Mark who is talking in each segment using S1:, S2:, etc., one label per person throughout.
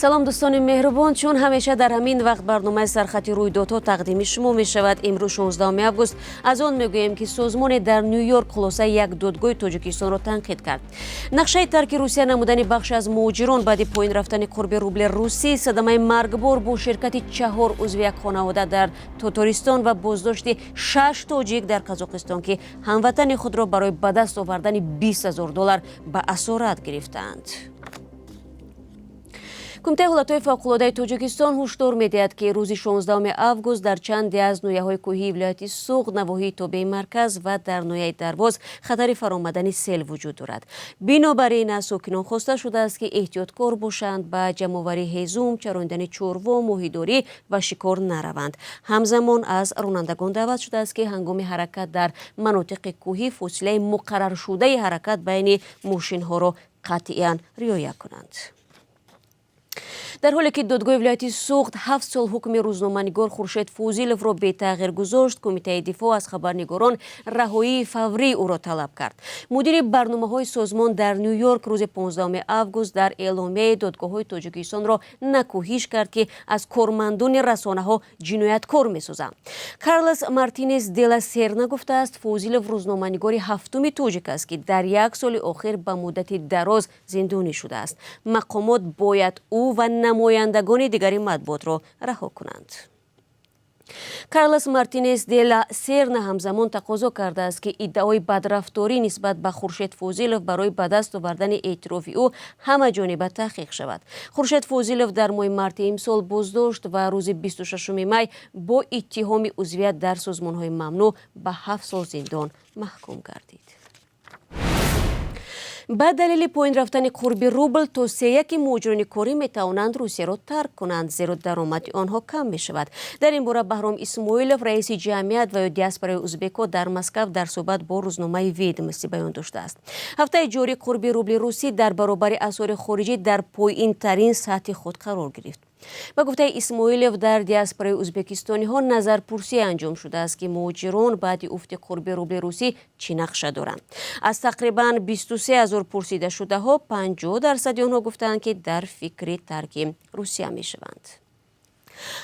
S1: Салом, дӯстони меҳрубон. Чун ҳамеша дар ҳамин вақт барномаи сархати рӯйдодҳо тақдими шумо мешавад. Имрӯз 16 август аз он мегӯем, ки созмоне дар Ню-Йорк хулосаи як додгоҳи Тоҷикистонро танқид кард. Нақшаи тарки Русия намудани бахше аз муҳоҷирон баъди поин рафтани қурби рубли русӣ, садамаи маргбор бо ширкати чаҳор узви як хонавода дар Тотористон ва боздошти шаш тоҷик дар Қазоқистон, ки ҳамватани худро барои ба даст овардани 20 000 доллар ба асорат гирифтаанд. Кумитаи ҳолатҳои фавқулодаи Тоҷикистон ҳушдор медиҳад, ки рӯзи 16 август дар чанде аз ноҳияҳои кӯҳии вилояти Суғд, навоҳии тобеи марказ ва дар ноҳияи Дарвоз хатари фаромадани сел вуҷуд дорад. Бинобар ин аз сокинон хоста шудааст, ки эҳтиёткор бошанд, ба ҷамъоварии ҳезум, чарондани чорво, моҳидорӣ ва шикор нараванд. Ҳамзамон аз ронандагон даъват шудааст, ки ҳангоми ҳаракат дар манотиқи кӯҳӣ фосилаи муқарраршудаи ҳаракат байни мошинҳоро қатъиян риоя кунанд. Дар ҳоле ки додгоҳи вилояти Суғд 7 сол ҳукми рӯзноманигор Хуршед Фозиловро бетағйир гузошт, Кумитаи дифоъ аз хабарнигорон раҳоии фаврии ӯро талаб кард. Мудири барномаҳои созмон дар Ню-Йорк рӯзи 15 август дар эъломияи додгоҳҳои Тоҷикистонро накӯҳиш кард, ки аз кормандони расонаҳо ҷинояткор месозанд. Карлос Мартинес Дела Серна гуфтааст, Фозилов рӯзноманигори ҳафтуми тоҷик аст, ки дар як соли охир ба муддати дароз зиндонӣ шудааст. Мақомот бояд ӯ ва намояндагони дигари матбуотро раҳо кунанд. Карлос Мартинес Дела Серна ҳамзамон тақозо кардааст, ки иддаои бадрафторӣ нисбат ба Хуршед Фозилов барои ба даст овардани эътирофи ӯ ҳамаҷониба таҳқиқ шавад. Хуршед Фозилов дар моҳи марти имсол боздошт ва рӯзи 26 май бо иттиҳоми узвият дар созмонҳои мамнӯъ ба 7 сол зиндон маҳкум гардид. Ба далели поин рафтани қурби рубл то сеяки муҳоҷирони корӣ метавонанд Русияро тарк кунанд, зеро даромади онҳо кам мешавад. Дар ин бора Баҳром Исмоилов, раиси ҷамъият ва ё диаспораи узбекҳо дар Москав, дар суҳбат бо рӯзномаи Ведомости баён доштааст. Ҳафтаи ҷорӣ қурби рубли русӣ дар баробари асъори хориҷӣ дар поинтарин сатҳи худ қарор гирифт. Ба гуфтаи Исмоилов, дар диаспораи узбекистониҳо назарпурсӣ анҷом шудааст, ки муҳоҷирон баъди уфти қурби рубли русӣ чӣ нақша доранд. Аз тақрибан 23 ҳазор пурсидашудаҳо 50 дарсади онҳо гуфтаанд, ки дар фикри тарки Русия мешаванд.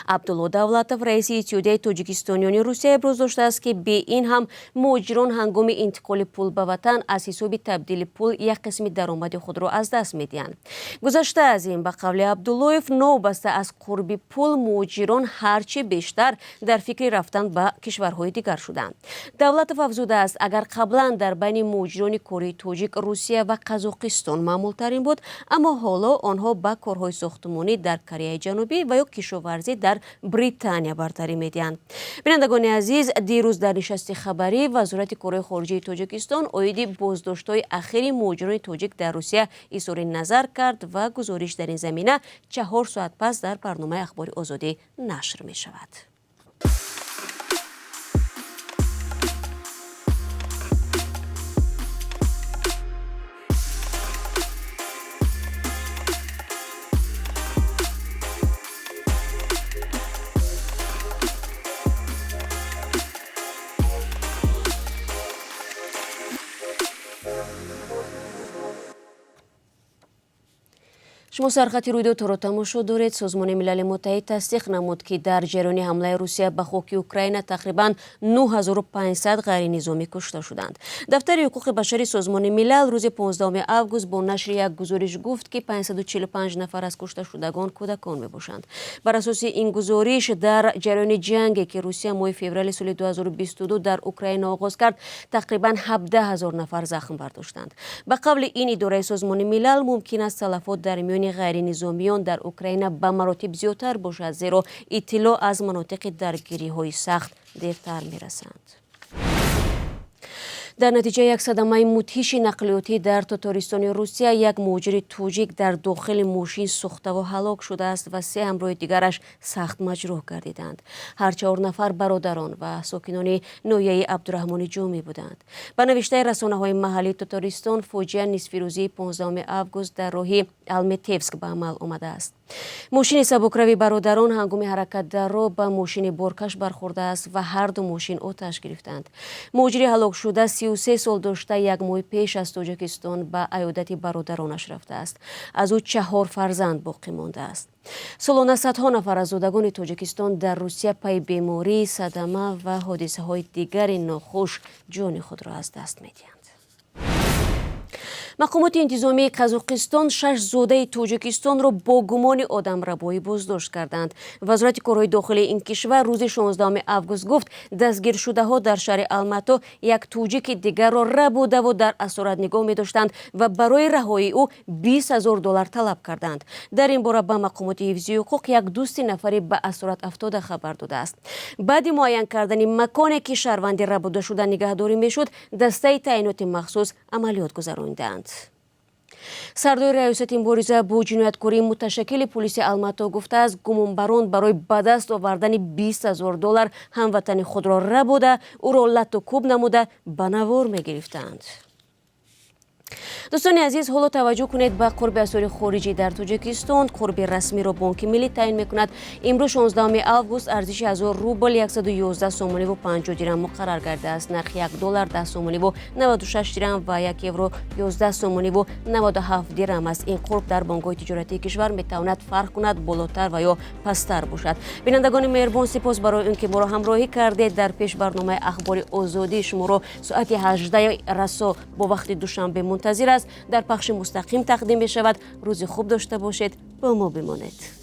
S1: Абдулло Давлатов, раиси Иттиҳодияи тоҷикистониёни Русия, иброз доштааст, ки бе ин ҳам муҳоҷирон ҳангоми интиқоли пул ба ватан аз ҳисоби табдили пул як қисми даромади худро аз даст медиҳанд. Гузашта аз ин, ба қавли Абдуллоев, новобаста аз қурби пул муҳоҷирон ҳарчи бештар дар фикри рафтан ба кишварҳои дигар шуданд. Давлатов афзудааст, агар қаблан дар байни муҳоҷирони кории тоҷик Русия ва Қазоқистон маъмултарин буд, аммо ҳоло онҳо ба корҳои сохтмонӣ дар Кореяи Ҷанубӣ ва ё кишоварзӣ дар Британия бартарӣ медиҳанд. Бинандагони азиз, дирӯз дар нишасти хабарӣ Вазорати корҳои хориҷии Тоҷикистон оиди боздоштҳои ахири муҳоҷирони тоҷик дар Русия изҳори назар кард ва гузориш дар ин замина 4 соат пас дар барномаи Ахбори Озодӣ нашр мешавад. Шумо сархати рӯйдодҳоро тамошо доред. Созмони Милали Муттаҳид тасдиқ намуд, ки дар ҷараёни ҳамлаи Русия ба хоки Украина тақрибан 9500 ғайринизомӣ кушта шуданд. Дафтари ҳуқуқи башари Созмони Милал рӯзи 15 август бо нашри як гузориш гуфт, ки 545 нафар аз кушташудагон кӯдакон мебошанд. Бар асоси ин гузориш, дар ҷараёни ҷанге, ки Русия моҳи феврали соли 2022 дар Украина оғоз кард, тақрибан 17 ҳазор нафар захм бардоштанд. Ба қавли ин идораи Созмони Милал, мумкин аст талафот дар миёни ғайринизомиён дар Украина ба маротиб зиёдтар бошад, зеро иттилоъ аз манотиқи даргириҳои сахт дертар мерасанд. Дар натиҷаи як садамаи мудҳиши нақлиётӣ дар Тотористони Русия як муҳоҷири тоҷик дар дохили мошин сӯхтаву ҳалок шудааст ва се ҳамроҳи дигараш сахт маҷрӯҳ гардиданд. Ҳар чаҳор нафар бародарон ва сокинони ноҳияи Абдураҳмони Ҷомӣ буданд. Ба навиштаи расонаҳои маҳаллии Тотористон, фоҷиа нисфирӯзии 15 август дар роҳи Алметевск ба амал омадааст. Мошини сабукрави бародарон ҳангоми ҳаракат дар роҳ ба мошини боркаш бархӯрдааст ва ҳарду мошин оташ гирифтанд. Муҳоҷири ҳалокшуда 33 сол дошта, як моҳи пеш аз Тоҷикистон ба аёдати бародаронаш рафтааст. Аз ӯ чаҳор фарзанд боқӣ мондааст. Солона садҳо нафар аз зодагони Тоҷикистон дар Русия пайи беморӣ, садама ва ҳодисаҳои дигари нохуш ҷони худро аз даст медиҳанд. Мақомоти интизомии Қазоқистон шаш зодаи Тоҷикистонро бо гумони одамрабоӣ боздошт карданд. Вазорати корҳои дохилии ин кишвар рӯзи 16 август гуфт, дастгиршудаҳо дар шаҳри Алмато як тоҷики дигарро рабудаву дар асорат нигоҳ медоштанд ва барои раҳоии ӯ 20 000 доллар талаб карданд. Дар ин бора ба мақомоти ҳифзи ҳуқуқ як дӯсти нафари ба асорат афтода хабар додааст. Баъди муайян кардани маконе, ки шаҳрванди рабудашуда нигаҳдорӣ мешуд, дастаи таъиноти махсус амалиёт гузаронидаанд. Сардори раёсати мубориза бо ҷинояткории муташаккили пулиси Алмато гуфтааст, гумонбарон барои ба даст овардани 20 000 доллар ҳамватани худро рабуда, ӯро латту кӯб намуда, ба навор мегирифтанд. Дӯстони азиз, ҳоло таваҷҷӯҳ кунед ба қурби асъори хориҷӣ дар Тоҷикистон. Қурби расмиро Бонки Миллӣ таъин мекунад. Имрӯз, 16 август, арзиши 1000 рубл 111 сомониву 50 дирам муқаррар гардааст. Нархи 1 доллар 10 сомониву 96 дирам ва 1 евро 11 сомониву 97 дирам аст. Ин қурб дар бонкҳои тиҷоратии кишвар метавонад фарқ кунад, болотар ва ё пасттар бошад. Бинандагони меҳрубон, сипос барои он ки моро ҳамроҳӣ кардед. Дар пеш барномаи Ахбори Озодӣ шуморо соати 18 расо бо вақти Душанбе мунтазир аст, дар пахши мустақим тақдим мешавад. Рӯзи хуб дошта бошед, бо мо бимонед.